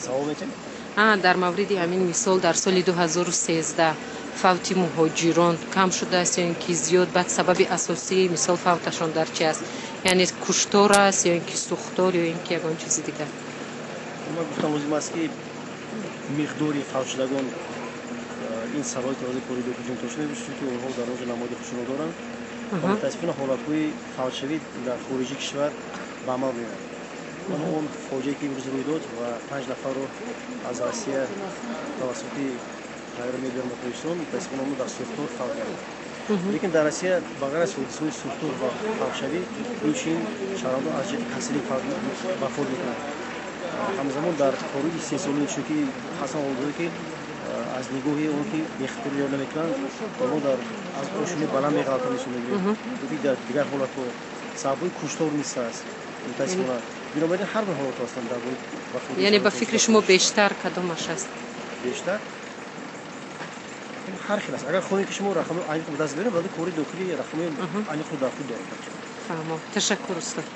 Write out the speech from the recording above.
Савол метем? Дар мавриди ҳамин мисол, дар соли 2013 фавти муҳоҷирон кам шудааст ё ин ки зиёд? Баъд сабаби асосии, мисол, фавташон дар чи аст? Яъне куштор аст ё ин ки сӯхтор ё ин ки ягон чизи дигар? Ман гуфтам, лозим аст, ки миқдори фавтшудагон ин сабаби вазири кори дохили Ҷумҳурии Тоҷикистон мебошад, чунки онҳо дар он ҷо намоди худшонро доранд ва мутаассифона ҳолатҳои фавтшавӣ дар хориҷи кишвар ба амал меояд. Он фоҷиае, ки имрӯз рӯй дод ва панҷ нафарро аз Россия тавассути тайёра мебиёранд ба Тоҷикистон, мутаассифона онҳо дар сӯхтор фавт карданд. Лекин дар Россия ба ғайр аз ҳодисаҳои сӯхтор ва фавтшавӣ, инчунин шаҳрвандон аз ҷиҳати касалӣ вафот мекунанд. Ҳамзамон дар корҳои истеҳсолӣ, чунки ҳастанд ҳолатҳое, ки аз нигоҳи он ки бехатарӣ риоя намекунанд, онҳо дар аз ошёнаи баланд меғалтанд, мисол мегирем, ёки дар дигар ҳолатҳо сабабҳои куштор низ ҳаст, мутаассифона. Бинобар ин ҳар гуна ҳолатҳо ҳастанд дар бораи. Яъне ба фикри шумо бештар кадомаш аст? Бештар ҳар хел аст. Агар хоҳем, ки шумо рақами аниқро ба даст биёрем, вале кори дохилӣ рақами аниқро дар худ дорад. Фаҳмом, ташаккур, устод.